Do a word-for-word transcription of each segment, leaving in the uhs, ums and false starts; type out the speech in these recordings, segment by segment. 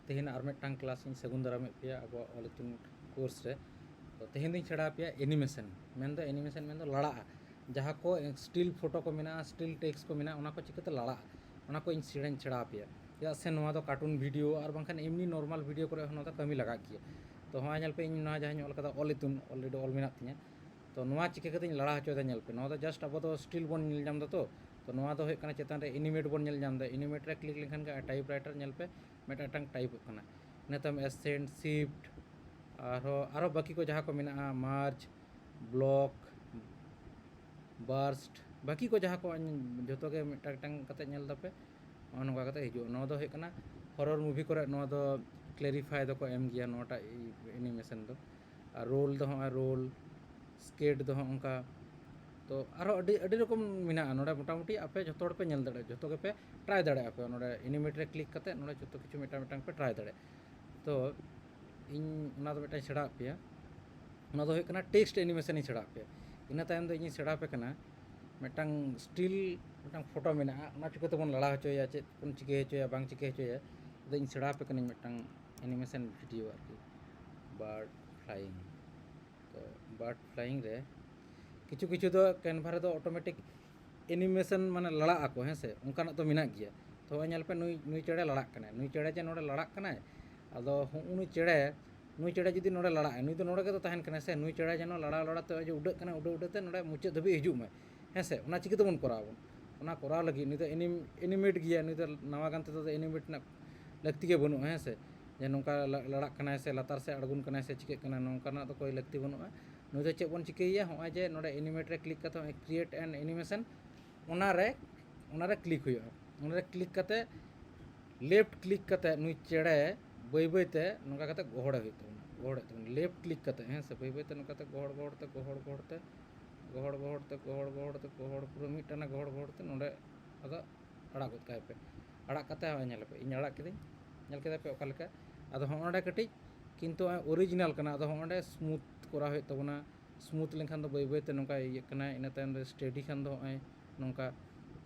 ᱛᱮᱦᱮᱧ ᱟᱨ ᱢᱤᱫᱴᱟᱝ ᱠᱞᱟᱥ ᱤᱧ ᱥᱟᱹᱜᱩᱱ ᱫᱟᱨᱟᱢᱮᱫ ᱯᱮᱭᱟ ᱟᱵᱚᱣᱟᱜ ᱚᱞ ᱤᱛᱩᱱ ᱠᱳᱨᱥ ᱨᱮ᱾ ᱛᱚ ᱛᱮᱦᱮᱧ ᱫᱚᱧ ᱥᱮᱬᱟ ᱟᱯᱮᱭᱟ ᱮᱱᱤᱢᱮᱥᱚᱱ, ᱢᱮᱱᱫᱚ ᱮᱱᱤᱢᱮᱥᱚᱱ ᱢᱮᱱᱫᱚ ᱞᱟᱲᱟᱜᱼᱟ᱾ ᱡᱟᱦᱟᱸ ᱠᱚ ᱥᱴᱤᱞ ᱯᱷᱳᱴᱳ ᱠᱚ ᱢᱮᱱᱟᱜᱼᱟ, ᱥᱴᱤᱞ ᱴᱮᱠᱥᱴ ᱠᱚ ᱢᱮᱱᱟᱜᱼᱟ, ᱚᱱᱟ ᱠᱚ ᱪᱤᱠᱟᱹᱛᱮ ᱞᱟᱲᱟᱜᱼᱟ, ᱚᱱᱟ ᱠᱚ ᱤᱧ ᱥᱮᱬᱟᱧ ᱥᱮᱬᱟ ᱟᱯᱮᱭᱟ᱾ ᱪᱮᱫᱟᱜ ᱥᱮ ᱱᱚᱣᱟ ᱫᱚ ᱠᱟᱨᱴᱩᱱ ᱵᱷᱤᱰᱤᱭᱳ ᱟᱨ ᱵᱟᱝᱠᱷᱟᱱ ᱮᱢᱱᱤ ᱱᱚᱨᱢᱟᱞ ᱵᱷᱤᱰᱤᱭᱳ ᱠᱚᱨᱮ ᱦᱚᱸ ᱱᱚᱣᱟ ᱫᱚ ᱠᱟᱹᱢᱤ ᱞᱟᱜᱟᱜ ᱜᱮᱭᱟ᱾ ᱛᱚ ᱦᱚᱸᱜᱼᱚᱭ ᱧᱮᱞ ᱯᱮ, ᱤᱧ ᱱᱚᱣᱟ ᱡᱟᱦᱟᱸᱧ ᱚᱞ ᱠᱟᱫᱟ ᱚᱞ ᱤᱛᱩᱱ, ᱚᱞᱨᱮᱰᱤ ᱚᱞ ᱢᱮᱱᱟᱜ ᱛᱤᱧᱟᱹ᱾ ᱛᱚ ᱱᱚᱣᱟ ᱪᱤᱠᱟᱹ ᱠᱟᱛᱮᱧ ᱞᱟᱲᱟ ᱦᱚᱪᱚᱭᱮᱫᱟ ᱧᱮᱞ ᱯᱮ, ᱱᱚᱣᱟ ᱫᱚ ᱡᱟᱥᱴ ᱟᱵᱚ ᱫᱚ ᱥᱴᱤᱞ ᱵᱚᱱ ᱧᱮᱞ ᱧᱟᱢ ᱮᱫᱟ᱾ ᱛᱚ ᱛᱚ ᱱᱚᱣᱟ ᱫᱚ ᱦᱩᱭᱩᱜ ᱠᱟᱱᱟ ᱪᱮᱛᱟᱱ ᱨᱮ ᱮᱱᱤᱢᱮᱴ ᱵᱚᱱ ᱧᱮᱞ ᱧᱟᱢ ᱮᱫᱟ, ᱮᱱᱤᱢᱮᱴ ᱨᱮ ᱠᱞᱤᱠ ᱞᱮᱱᱠᱷᱟᱱ ᱜᱮ ᱴᱟᱭᱤᱯ ᱨᱟᱭᱴᱟᱨ ᱧᱮᱞ ᱯᱮ ᱢᱤᱫᱴᱟᱝ ᱴᱟᱭᱤᱯᱚᱜ ᱠᱟᱱᱟ᱾ ᱤᱱᱟᱹ ᱛᱟᱭᱚᱢ ᱮᱥᱮᱱᱴ, ᱥᱤᱯᱴ, ᱟᱨᱦᱚᱸ ᱟᱨᱦᱚᱸ ᱵᱟᱹᱠᱤ ᱠᱚ ᱡᱟᱦᱟᱸ ᱠᱚ ᱢᱮᱱᱟᱜᱼᱟ, ᱢᱟᱨᱡᱽ, ᱵᱞᱚᱠ, ᱵᱟᱨᱥᱴ, ᱵᱟᱹᱠᱤ ᱠᱚ ᱡᱟᱦᱟᱸ ᱠᱚ ᱡᱚᱛᱚ ᱜᱮ ᱢᱤᱫᱴᱟᱝ ᱢᱤᱫᱴᱟᱝ ᱠᱟᱛᱮ ᱧᱮᱞ ᱫᱟᱯᱮ᱾ ᱱᱚᱜᱼᱚ ᱱᱚᱝᱠᱟ ᱠᱟᱛᱮ ᱦᱤᱡᱩᱜᱼᱟ᱾ ᱱᱚᱣᱟ ᱫᱚ ᱦᱩᱭᱩᱜ ᱠᱟᱱᱟ ᱦᱚᱨᱚᱨ ᱢᱩᱵᱷᱤ ᱠᱚᱨᱮ ᱱᱚᱣᱟ ᱫᱚ ᱠᱞᱮᱨᱤᱯᱷᱟᱭ ᱫᱚᱠᱚ ᱮᱢ ᱜᱮᱭᱟ ᱱᱚᱣᱟᱴᱟᱜ ᱮᱱᱤᱢᱮᱥᱚᱱ ᱫᱚ᱾ ᱟᱨ ᱨᱳᱞ ᱫᱚ ᱦᱚᱸᱜᱼᱚᱭ ᱨᱳᱞ, ᱥᱠᱮᱴ ᱫᱚ ᱦᱚᱸᱜᱼᱚ ᱱᱚᱝᱠᱟ᱾ ᱛᱚ ᱟᱨᱦᱚᱸ ᱟᱹᱰᱤ ᱟᱹᱰᱤ ᱨᱚᱠᱚᱢ ᱢᱮᱱᱟᱜᱼᱟ ᱱᱚᱰᱮ, ᱢᱚᱴᱟᱢᱩᱴᱤ ᱟᱯᱮ ᱡᱷᱚᱛᱚ ᱦᱚᱲ ᱯᱮ ᱧᱮᱞ ᱫᱟᱲᱮᱭᱟᱜᱼᱟ, ᱡᱷᱚᱛᱚ ᱜᱮᱯᱮ ᱴᱨᱟᱭ ᱫᱟᱲᱮᱭᱟᱜᱼᱟ ᱯᱮ᱾ ᱱᱚᱰᱮ ᱮᱱᱤᱢᱮᱴ ᱨᱮ ᱠᱞᱤᱠ ᱠᱟᱛᱮ ᱱᱚᱰᱮ ᱡᱷᱚᱛᱚ ᱠᱤᱪᱷᱩ ᱢᱤᱫᱴᱟᱝ ᱢᱤᱫᱴᱟᱝ ᱯᱮ ᱴᱨᱟᱭ ᱫᱟᱲᱮᱭᱟᱜᱼᱟ᱾ ᱛᱚ ᱤᱧ ᱚᱱᱟ ᱫᱚ ᱢᱤᱫᱴᱟᱝ ᱥᱮᱬᱟ ᱟᱫ ᱯᱮᱭᱟ, ᱚᱱᱟ ᱫᱚ ᱦᱩᱭᱩᱜ ᱠᱟᱱᱟ ᱴᱮᱠᱥᱴ ᱮᱱᱤᱢᱮᱥᱚᱱ ᱤᱧ ᱥᱮᱬᱟ ᱟᱫ ᱯᱮᱭᱟ᱾ ᱤᱱᱟᱹ ᱛᱟᱭᱚᱢ ᱫᱚ ᱤᱧᱤᱧ ᱥᱮᱬᱟ ᱟᱯᱮ ᱠᱟᱱᱟ ᱢᱤᱫᱴᱟᱝ ᱥᱴᱤᱞ, ᱢᱤᱫᱴᱟᱝ ᱯᱷᱳᱴᱳ ᱢᱮᱱᱟᱜᱼᱟ, ᱚᱱᱟ ᱪᱤᱠᱟᱹ ᱛᱮᱵᱚᱱ ᱞᱟᱲᱟ ᱦᱚᱪᱚᱭᱟ, ᱪᱮᱫ ᱵᱚᱱ ᱪᱤᱠᱟᱹ ᱦᱚᱪᱚᱭᱟ, ᱵᱟᱝ ᱪᱤᱠᱟᱹ ᱦᱚᱪᱚᱭᱟ᱾ ᱟᱫᱚ ᱤᱧ ᱥᱮᱬᱟ ᱟᱯᱮ ᱠᱟᱹᱱᱟᱹᱧ ᱢᱤᱫᱴᱟᱝ ᱮᱱᱤᱢᱮᱥᱚᱱ ᱵᱷᱤᱰᱤᱭᱳ ᱟᱨᱠᱤ, ᱵᱟᱨᱰ ᱯᱷᱞᱟᱭᱤᱝ᱾ ᱛᱚ ᱵᱟᱨᱰ ᱯᱷᱞᱟᱭᱤᱝ ᱨᱮ ᱠᱤᱪᱷᱩ ᱠᱤᱪᱷᱩ ᱫᱚ ᱠᱮᱱᱵᱷᱟ ᱨᱮᱫᱚ ᱚᱴᱳᱢᱮᱴᱤᱠ ᱮᱱᱤᱢᱮᱥᱚᱱ ᱢᱟᱱᱮ ᱞᱟᱲᱟᱜ ᱟᱠᱚ, ᱦᱮᱸ ᱥᱮ, ᱚᱱᱠᱟᱱᱟᱜ ᱫᱚ ᱢᱮᱱᱟᱜ ᱜᱮᱭᱟ᱾ ᱛᱚ ᱦᱚᱸᱜᱼᱚᱭ ᱧᱮᱞ ᱯᱮ, ᱱᱩᱭ ᱱᱩᱭ ᱪᱮᱬᱮ ᱞᱟᱲᱟᱜ ᱠᱟᱱᱟᱭ, ᱱᱩᱭ ᱪᱮᱬᱮ ᱡᱮ ᱱᱚᱰᱮ ᱞᱟᱲᱟᱜ ᱠᱟᱱᱟᱭ, ᱟᱫᱚ ᱦᱚᱸᱜᱼᱚ ᱱᱩᱭ ᱪᱮᱬᱮ, ᱱᱩᱭ ᱪᱮᱬᱮ ᱡᱩᱫᱤ ᱱᱚᱰᱮ ᱞᱟᱲᱟᱜᱼᱟᱭ, ᱱᱩᱭ ᱫᱚ ᱱᱚᱰᱮ ᱜᱮ ᱛᱚ ᱛᱟᱦᱮᱱ ᱠᱟᱱᱟᱭ ᱥᱮ, ᱱᱩᱭ ᱪᱮᱬᱮ ᱡᱮᱱᱚ ᱞᱟᱲᱟ ᱞᱟᱲᱟ ᱛᱮ ᱱᱚᱜᱼᱚᱭ ᱡᱮ ᱩᱰᱟᱹᱜ ᱠᱟᱱᱟᱭ, ᱩᱰᱟᱹ ᱩᱰᱟᱹ ᱛᱮ ᱱᱚᱰᱮ ᱢᱩᱪᱟᱹᱫ ᱫᱷᱟᱹᱵᱤᱡ ᱦᱤᱡᱩᱜ ᱢᱟᱭ, ᱦᱮᱸ ᱥᱮ, ᱚᱱᱟ ᱪᱤᱠᱟᱹ ᱛᱮᱵᱚᱱ ᱠᱚᱨᱟᱣᱟ ᱵᱚᱱ? ᱚᱱᱟ ᱠᱚᱨᱟᱣ ᱞᱟᱹᱜᱤᱫ ᱱᱩᱭ ᱫᱚ ᱮᱱᱤᱢ-, ᱮᱱᱤᱢᱮᱴ ᱜᱮᱭᱟ, ᱱᱩᱭ ᱫᱚ ᱱᱟᱣᱟ ᱜᱟᱱ ᱛᱮᱫᱚ ᱮᱱᱤᱢᱮᱴ ᱨᱮᱱᱟᱜ ᱞᱟᱹᱠᱛᱤ ᱜᱮ ᱵᱟᱹᱱᱩᱜᱼᱟ, ᱦᱮᱸ ᱥᱮ, ᱡᱮ ᱱᱚᱝᱠᱟ ᱞᱟ-, ᱞᱟᱲᱟᱜ ᱠᱟᱱᱟᱭ ᱥᱮ ᱞᱟᱛᱟᱨ ᱥᱮᱫ ᱟᱬᱜᱚᱱ ᱠᱟᱱᱟᱭ ᱥᱮ ᱪᱤᱠᱟᱹᱜ ᱠᱟᱱᱟ, ᱱᱚᱝᱠᱟᱱᱟᱜ ᱫᱚ ᱠᱳᱭ ᱞᱟᱹᱠᱛᱤ ᱵᱟᱹᱱᱩᱜᱼᱟ᱾ ᱱᱩᱭ ᱫᱚ ᱪᱮᱫ ᱵᱚᱱ ᱪᱤᱠᱟᱹᱭᱮᱭᱟ, ᱦᱚᱸᱜᱼᱚᱭ ᱡᱮ ᱱᱚᱰᱮ ᱮᱱᱤᱢᱮᱴ ᱨᱮ ᱠᱞᱤᱠ ᱠᱟᱛᱮ ᱦᱚᱸᱜᱼᱚᱭ ᱠᱨᱤᱭᱮᱴ ᱮᱱ ᱮᱱᱤᱢᱮᱥᱚᱱ, ᱚᱱᱟᱨᱮ, ᱚᱱᱟᱨᱮ ᱠᱞᱤᱠ ᱦᱩᱭᱩᱜᱼᱟ᱾ ᱚᱱᱟᱨᱮ ᱠᱞᱤᱠ ᱠᱟᱛᱮ ᱞᱮᱯᱷᱴ ᱠᱞᱤᱠ ᱠᱟᱛᱮ ᱱᱩᱭ ᱪᱮᱬᱮ ᱵᱟᱹᱭ ᱵᱟᱹᱭ ᱛᱮ ᱱᱚᱝᱠᱟ ᱠᱟᱛᱮ ᱜᱚᱦᱚᱲᱮ ᱦᱩᱭᱩᱜ ᱛᱟᱵᱚᱱᱟ, ᱜᱚᱦᱚᱲᱮ ᱛᱟᱵᱚᱱᱟ ᱞᱮᱯᱷᱴ ᱠᱞᱤᱠ ᱠᱟᱛᱮ, ᱦᱮᱸ ᱥᱮ, ᱵᱟᱹᱭ ᱵᱟᱹᱭ ᱛᱮ ᱱᱚᱝᱠᱟ ᱛᱮ ᱜᱚᱦᱚᱲ ᱜᱚᱦᱚᱲ ᱛᱮ, ᱜᱚᱦᱚᱲ ᱜᱚᱦᱚᱲ ᱛᱮ, ᱜᱚᱦᱚᱲ ᱜᱚᱦᱚᱲ ᱛᱮ, ᱜᱚᱦᱚᱲ ᱜᱚᱦᱚᱲ ᱛᱮ, ᱜᱚᱦᱚᱲ ᱯᱩᱨᱟᱹ ᱢᱤᱫ ᱴᱟᱱᱟ ᱜᱚᱦᱚᱲ ᱜᱚᱦᱚᱲ ᱛᱮ ᱱᱚᱰᱮ ᱟᱫᱚ ᱟᱲᱟᱜ ᱜᱚᱫ ᱠᱟᱭ ᱯᱮ᱾ ᱟᱲᱟᱜ ᱠᱟᱛᱮ ᱦᱚᱸᱜᱼᱚᱭ ᱧᱮᱞ ᱯᱮ, ᱤᱧ ᱟᱲᱟᱜ ᱠᱤᱫᱟᱹᱧ, ᱧᱮᱞ ᱠᱮᱫᱟ ᱯᱮ ᱚᱠᱟ ᱞᱮᱠᱟ᱾ ᱟᱫᱚ ᱦᱚᱸᱜᱼᱚ ᱱᱚᱰᱮ ᱠᱟᱹᱴᱤᱡ ᱠᱤᱱᱛᱩ ᱚᱨᱤᱡᱤᱱᱟᱞ ᱠᱟᱱᱟ, ᱟᱫᱚ ᱦᱚᱸᱜᱼᱚ ᱱᱚᱰᱮ ᱥᱢᱩᱛᱷ ᱠᱚᱨᱟᱣ ᱦᱩᱭᱩᱜ ᱛᱟᱵᱚᱱᱟ᱾ ᱥᱢᱩᱛᱷ ᱞᱮᱱᱠᱷᱟᱱ ᱫᱚ ᱵᱟᱹᱭ ᱵᱟᱹᱭ ᱛᱮ ᱱᱚᱝᱠᱟ ᱤᱭᱟᱹᱜ ᱠᱟᱱᱟ, ᱤᱱᱟᱹ ᱛᱟᱭᱚᱢ ᱫᱚ ᱥᱴᱮᱰᱤ ᱠᱷᱟᱱ ᱫᱚ ᱦᱚᱸᱜᱼᱚᱭ ᱱᱚᱝᱠᱟ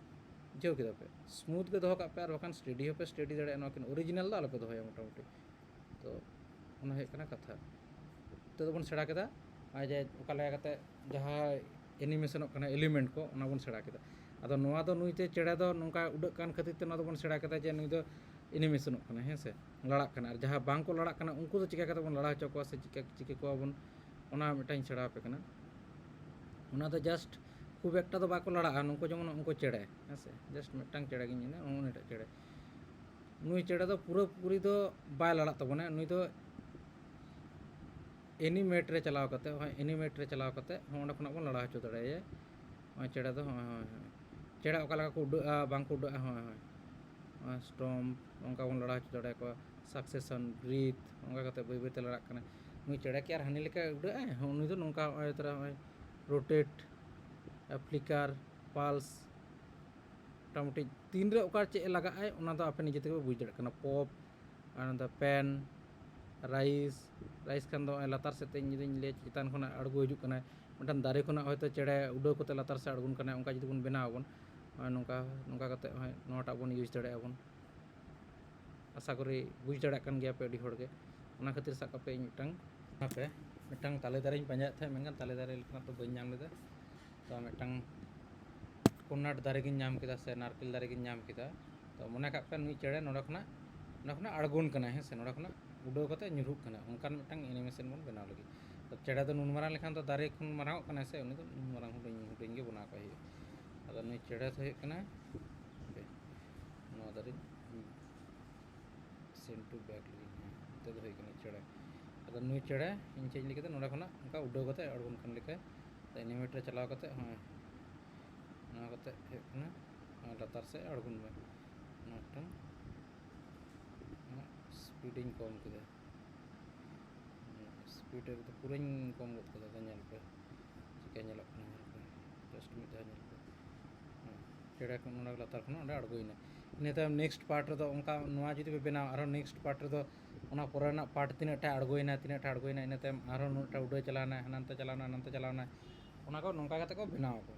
ᱵᱩᱡᱷᱟᱹᱣ ᱠᱮᱫᱟ ᱯᱮ? ᱥᱢᱩᱛᱷ ᱜᱮ ᱫᱚᱦᱚ ᱠᱟᱜ ᱯᱮ, ᱟᱨ ᱵᱟᱠᱷᱟᱱ ᱥᱴᱮᱰᱤ ᱦᱚᱸᱯᱮ ᱥᱴᱮᱰᱤ ᱫᱟᱲᱮᱭᱟᱜᱼᱟ, ᱱᱚᱣᱟ ᱠᱤᱱ ᱚᱨᱤᱡᱤᱱᱟᱞ ᱫᱚ ᱟᱞᱚᱯᱮ ᱫᱚᱦᱚᱭᱟ ᱢᱚᱴᱟᱢᱩᱴᱤ᱾ ᱛᱚ ᱚᱱᱟ ᱦᱩᱭᱩᱜ ᱠᱟᱱᱟ ᱠᱟᱛᱷᱟ᱾ ᱱᱤᱛᱚᱜ ᱫᱚᱵᱚᱱ ᱥᱮᱬᱟ ᱠᱮᱫᱟ ᱟᱨ ᱡᱮ ᱚᱠᱟ ᱞᱮᱠᱟ ᱠᱟᱛᱮ ᱡᱟᱦᱟᱸ ᱮᱱᱤᱢᱮᱥᱚᱱᱚᱜ ᱠᱟᱱᱟ ᱮᱞᱤᱢᱮᱱᱴ ᱠᱚ, ᱚᱱᱟ ᱵᱚᱱ ᱥᱮᱬᱟ ᱠᱮᱫᱟ᱾ ᱟᱫᱚ ᱱᱚᱣᱟ ᱫᱚ ᱱᱩᱭ ᱛᱮ ᱪᱮᱬᱮ ᱫᱚ ᱱᱚᱝᱠᱟ ᱩᱰᱟᱹᱜ ᱠᱟᱱ ᱠᱷᱟᱹᱛᱤᱨ ᱛᱮ ᱱᱚᱣᱟ ᱫᱚᱵᱚᱱ ᱥᱮᱬᱟ ᱠᱮᱫᱟ ᱡᱮ ᱱᱩᱭ ᱫᱚ ᱮᱱᱤᱢᱮᱥᱚᱱᱚᱜ ᱠᱟᱱᱟ, ᱦᱮᱸ ᱥᱮ, ᱞᱟᱲᱟᱜ ᱠᱟᱱᱟ᱾ ᱟᱨ ᱡᱟᱦᱟᱸ ᱵᱟᱝ ᱠᱚ ᱞᱟᱲᱟᱜ ᱠᱟᱱᱟ ᱩᱱᱠᱩ ᱫᱚ ᱪᱤᱠᱟ ᱠᱟᱛᱮ ᱵᱚᱱ ᱞᱟᱲᱟ ᱦᱚᱪᱚ ᱠᱚᱣᱟ ᱥᱮ ᱪᱤᱠᱟ ᱪᱤᱠᱟᱹ ᱠᱚᱣᱟ ᱵᱚᱱ, ᱚᱱᱟ ᱢᱤᱫᱴᱟᱝ ᱤᱧ ᱥᱮᱬᱟ ᱟᱯᱮ ᱠᱟᱱᱟ᱾ ᱚᱱᱟ ᱫᱚ ᱡᱟᱥᱴ ᱠᱷᱩᱵ ᱮᱠᱴᱟ ᱫᱚ ᱵᱟᱠᱚ ᱞᱟᱲᱟᱜᱼᱟ ᱱᱩᱠᱩ, ᱡᱮᱢᱚᱱ ᱩᱱᱠᱩ ᱪᱮᱬᱮ, ᱦᱮᱸ ᱥᱮ, ᱡᱟᱥᱴ ᱢᱤᱫᱴᱟᱝ ᱪᱮᱬᱮ ᱜᱤᱧ ᱢᱮᱱᱟ, ᱩᱱᱤᱴᱟᱜ ᱪᱮᱬᱮ, ᱱᱩᱭ ᱪᱮᱬᱮ ᱫᱚ ᱯᱩᱨᱟᱹᱯᱩᱨᱤ ᱫᱚ ᱵᱟᱭ ᱞᱟᱲᱟᱜ ᱛᱟᱵᱚᱱᱟ᱾ ᱱᱩᱭ ᱫᱚ ᱮᱱᱤᱢᱮᱴ ᱨᱮ ᱪᱟᱞᱟᱣ ᱠᱟᱛᱮ, ᱦᱳᱭ, ᱮᱱᱤᱢᱮᱴ ᱨᱮ ᱪᱟᱞᱟᱣ ᱠᱟᱛᱮ ᱦᱚᱸ ᱚᱸᱰᱮ ᱠᱷᱚᱱᱟᱜ ᱵᱚᱱ ᱞᱟᱲᱟ ᱦᱚᱪᱚ ᱫᱟᱲᱮᱭᱟᱭᱟ᱾ ᱦᱳᱭ, ᱪᱮᱬᱮ ᱫᱚ, ᱦᱳᱭ, ᱦᱳᱭ, ᱦᱳᱭ, ᱪᱮᱬᱮ ᱚᱠᱟ ᱞᱮᱠᱟ ᱠᱚ ᱩᱰᱟᱹᱜᱼᱟ, ᱵᱟᱝ ᱠᱚ ᱩᱰᱟᱹᱜᱼᱟ, ᱦᱳᱭ, ᱦᱳᱭ, ᱦᱳᱭ, ᱥᱴᱚᱢᱯ, ᱚᱱᱠᱟ ᱵᱚᱱ ᱞᱟᱲᱟ ᱦᱚᱪᱚ ᱫᱟᱲᱮᱭᱟᱠᱚᱣᱟ᱾ ᱥᱟᱠᱥᱮᱥᱚᱱ, ᱵᱨᱤᱛᱷ, ᱚᱱᱠᱟ ᱠᱟᱛᱮ ᱵᱟᱹᱭ ᱵᱟᱹᱭᱛᱮ ᱞᱟᱲᱟᱜ ᱠᱟᱱᱟ᱾ ᱱᱩᱭ ᱪᱮᱬᱮ ᱠᱤ ᱟᱨ ᱦᱟᱹᱱᱤ ᱞᱮᱠᱟᱭ ᱩᱰᱟᱹᱜᱼᱟᱭ? ᱦᱚᱸ, ᱩᱱᱤ ᱫᱚ ᱱᱚᱝᱠᱟ ᱱᱚᱜᱼᱚᱭ ᱛᱚᱨᱟ ᱱᱚᱜᱼᱚᱭ ᱨᱳᱴᱮᱴ, ᱯᱷᱞᱤᱠᱟᱨ, ᱯᱟᱞᱥ, ᱢᱚᱴᱟᱢᱩᱴᱤ ᱛᱤᱱᱨᱮ ᱚᱠᱟ ᱪᱮᱫ ᱮ ᱞᱟᱜᱟᱜᱼᱟᱭ, ᱚᱱᱟ ᱫᱚ ᱟᱯᱮ ᱱᱤᱡᱮ ᱛᱮᱜᱮ ᱯᱮ ᱵᱩᱡᱽ ᱫᱟᱲᱮᱭᱟᱜ ᱠᱟᱱᱟ᱾ ᱯᱚᱯ, ᱟᱨ ᱱᱚᱛᱮ ᱯᱮᱱ, ᱨᱟᱭᱤᱥ, ᱨᱟᱭᱤᱥ ᱠᱷᱟᱱ ᱫᱚ ᱱᱚᱜᱼᱚᱭ ᱞᱟᱛᱟᱨ ᱥᱮᱫ ᱛᱮ ᱤᱧ ᱡᱩᱫᱤᱧ ᱞᱟᱹᱭᱟ ᱪᱮᱛᱟᱱ ᱠᱷᱚᱱᱟᱜ ᱟᱬᱜᱚ ᱦᱤᱡᱩᱜ ᱠᱟᱱᱟᱭ, ᱢᱤᱫᱴᱟᱝ ᱫᱟᱨᱮ ᱠᱷᱚᱱᱟᱜ ᱦᱚᱭᱛᱳ ᱪᱮᱬᱮ ᱩᱰᱟᱹᱣ ᱠᱟᱛᱮ ᱞᱟᱛᱟᱨ ᱥᱮᱫ ᱟᱬᱜᱚᱱ ᱠᱟᱱᱟᱭ, ᱚᱱᱠᱟ ᱡᱩᱫᱤ ᱵᱚᱱ ᱵᱮᱱᱟᱣ ᱟᱵᱚᱱ, ᱱᱚᱜᱼᱚᱭ ᱱᱚᱝᱠᱟ, ᱱᱚᱝᱠᱟ ᱠᱟᱛᱮ ᱱᱚᱜᱼᱚᱭ ᱱᱚᱣᱟᱴᱟᱜ ᱵᱚᱱ ᱤᱭᱩᱡᱽ ᱫᱟᱲᱮᱭᱟᱜᱼᱟ ᱵᱚᱱ᱾ ᱟᱥᱟ ᱠᱚᱨᱤ ᱵᱩᱡᱽ ᱫᱟᱲᱮᱭᱟᱜ ᱠᱟᱱ ᱜᱮᱭᱟ ᱯᱮ ᱟᱹᱰᱤ ᱦᱚᱲ ᱜᱮ᱾ ᱚᱱᱟ ᱠᱷᱟᱹᱛᱤᱨ ᱥᱟᱵ ᱠᱟᱜ ᱯᱮ ᱤᱧ ᱢᱤᱫᱴᱟᱝ, ᱦᱟᱯᱮ, ᱢᱤᱫᱴᱟᱝ ᱛᱟᱞᱮ ᱫᱟᱨᱮᱧ ᱯᱟᱸᱡᱟᱭᱮᱫ ᱛᱟᱦᱮᱸᱫ, ᱢᱮᱱᱠᱷᱟᱱ ᱛᱟᱞᱮ ᱫᱟᱨᱮ ᱞᱮᱠᱟᱱᱟᱜ ᱫᱚ ᱵᱟᱹᱧ ᱧᱟᱢ ᱞᱮᱫᱟ᱾ ᱛᱚ ᱢᱤᱫᱴᱟᱝ ᱠᱳᱱᱟᱴ ᱫᱟᱨᱮ ᱜᱤᱧ ᱧᱟᱢ ᱠᱮᱫᱟ ᱥᱮ ᱱᱟᱨᱠᱮᱞ ᱫᱟᱨᱮ ᱜᱤᱧ ᱧᱟᱢ ᱠᱮᱫᱟ᱾ ᱛᱚ ᱢᱚᱱᱮ ᱠᱟᱜ ᱯᱮ ᱱᱩᱭ ᱪᱮᱬᱮ ᱱᱚᱸᱰᱮ ᱠᱷᱚᱱᱟᱜ, ᱱᱚᱸᱰᱮ ᱠᱷᱚᱱᱟᱜ ᱟᱬᱜᱚᱱ ᱠᱟᱱᱟᱭ, ᱦᱮᱸ ᱥᱮ, ᱱᱚᱸᱰᱮ ᱠᱷᱚᱱᱟᱜ ᱩᱰᱟᱹᱣ ᱠᱟᱛᱮ ᱧᱩᱨᱦᱩᱜ ᱠᱟᱱᱟ, ᱚᱱᱠᱟᱱ ᱢᱤᱫᱴᱟᱝ ᱮᱱᱤᱢᱮᱥᱚᱱ ᱵᱚᱱ ᱵᱮᱱᱟᱣ ᱞᱟᱹᱜᱤᱫ᱾ ᱛᱚ ᱪᱮᱬᱮ ᱫᱚ ᱱᱩᱱ ᱢᱟᱨᱟᱝ ᱞᱮᱠᱷᱟᱱ ᱫᱚ ᱫᱟᱨᱮ ᱠᱷᱚᱱ ᱢᱟᱨᱟᱝᱚᱜ ᱠᱟᱱᱟᱭ ᱥᱮ, ᱩᱱᱤ ᱫᱚ ᱱᱩᱱ ᱢᱟᱨᱟᱝ ᱦᱩᱰᱤᱧ ᱦᱩᱰᱤᱧ ᱜᱮ ᱵᱮᱱᱟᱣ ᱠᱟᱭ ᱦᱩᱭᱩᱜᱼᱟ᱾ ᱟᱫᱚ ᱱᱩᱭ ᱪᱮᱬᱮ ᱫᱚ ᱦᱩᱭᱩᱜ ᱠᱟᱱᱟ, ᱦᱟᱯᱮ, ᱱᱚᱣᱟ ᱫᱟᱨᱮᱧ ᱥᱮᱱ ᱴᱩ ᱵᱮᱠ ᱞᱮᱜᱮᱧ, ᱦᱮᱸ, ᱱᱤᱛᱚᱜ ᱫᱚ ᱦᱩᱭ ᱠᱟᱱᱟ ᱪᱮᱬᱮ᱾ ᱟᱫᱚ ᱱᱩᱭ ᱪᱮᱬᱮ ᱤᱧ ᱪᱮᱫ ᱤᱧ ᱞᱟᱹᱭ ᱠᱮᱫᱟ, ᱱᱚᱸᱰᱮ ᱠᱷᱚᱱᱟᱜ ᱚᱱᱠᱟ ᱩᱰᱟᱹᱣ ᱠᱟᱛᱮ ᱟᱬᱜᱚᱱ ᱠᱟᱱ ᱞᱮᱠᱟ᱾ ᱟᱫᱚ ᱮᱱᱤᱢᱮᱴ ᱨᱮ ᱪᱟᱞᱟᱣ ᱠᱟᱛᱮ, ᱦᱚᱸᱜᱼᱚᱭ ᱱᱚᱣᱟ ᱠᱟᱛᱮ ᱦᱩᱭᱩᱜ ᱠᱟᱱᱟ, ᱟᱨ ᱞᱟᱛᱟᱨ ᱥᱮᱫ ᱟᱬᱜᱚᱱ ᱢᱮ᱾ ᱱᱚᱣᱟ ᱢᱤᱫᱴᱟᱝ ᱥᱯᱤᱰ ᱤᱧ ᱠᱚᱢ ᱠᱮᱫᱟ, ᱥᱯᱤᱰ ᱨᱮᱫᱚ ᱯᱩᱨᱟᱹᱧ ᱠᱚᱢ ᱜᱚᱫ ᱠᱮᱫᱟ᱾ ᱟᱫᱚ ᱧᱮᱞ ᱯᱮ ᱪᱮᱠᱟ ᱧᱮᱞᱚᱜ ᱠᱟᱱᱟ, ᱧᱮᱞ ᱯᱮ, ᱡᱟᱥᱴ ᱢᱤᱫ ᱫᱷᱟᱣ ᱧᱮᱞ ᱯᱮ᱾ ᱦᱮᱸ, ᱪᱮᱬᱮ ᱠᱚ ᱱᱚᱰᱮ ᱞᱟᱛᱟᱨ ᱠᱷᱚᱱᱟᱜ ᱚᱸᱰᱮ ᱟᱬᱜᱚᱭᱮᱱᱟ᱾ ᱤᱱᱟᱹ ᱛᱟᱭᱚᱢ ᱱᱮᱠᱥᱴ ᱯᱟᱨᱴ ᱨᱮᱫᱚ ᱚᱱᱠᱟ ᱱᱚᱣᱟ ᱡᱩᱫᱤ ᱯᱮ ᱵᱮᱱᱟᱣᱟ, ᱟᱨᱦᱚᱸ ᱱᱮᱠᱥᱴ ᱯᱟᱨᱴ ᱨᱮᱫᱚ ᱚᱱᱟ ᱯᱚᱨᱮ ᱨᱮᱱᱟᱜ ᱯᱟᱨᱴ ᱛᱤᱱᱟᱹᱜ ᱴᱟ ᱟᱬᱜᱚᱭᱮᱱᱟ, ᱛᱤᱱᱟᱹᱜ ᱴᱟ ᱟᱬᱜᱚᱭᱮᱱᱟ, ᱤᱱᱟᱹ ᱛᱟᱭᱚᱢ ᱟᱨᱦᱚᱸ ᱱᱩᱱᱟᱹᱜ ᱴᱟ ᱩᱰᱟᱹᱣ ᱪᱟᱞᱟᱣᱮᱱᱟ, ᱦᱟᱱᱟᱱᱛᱮ ᱪᱟᱞᱟᱣᱮᱱᱟ, ᱦᱟᱱᱟᱱᱛᱮ ᱪᱟᱞᱟᱣᱮᱱᱟ, ᱚᱱᱟ ᱠᱚ ᱱᱚᱝᱠᱟ ᱠᱟᱛᱮ ᱠᱚ ᱵᱮᱱᱟᱣ ᱟᱠᱚ᱾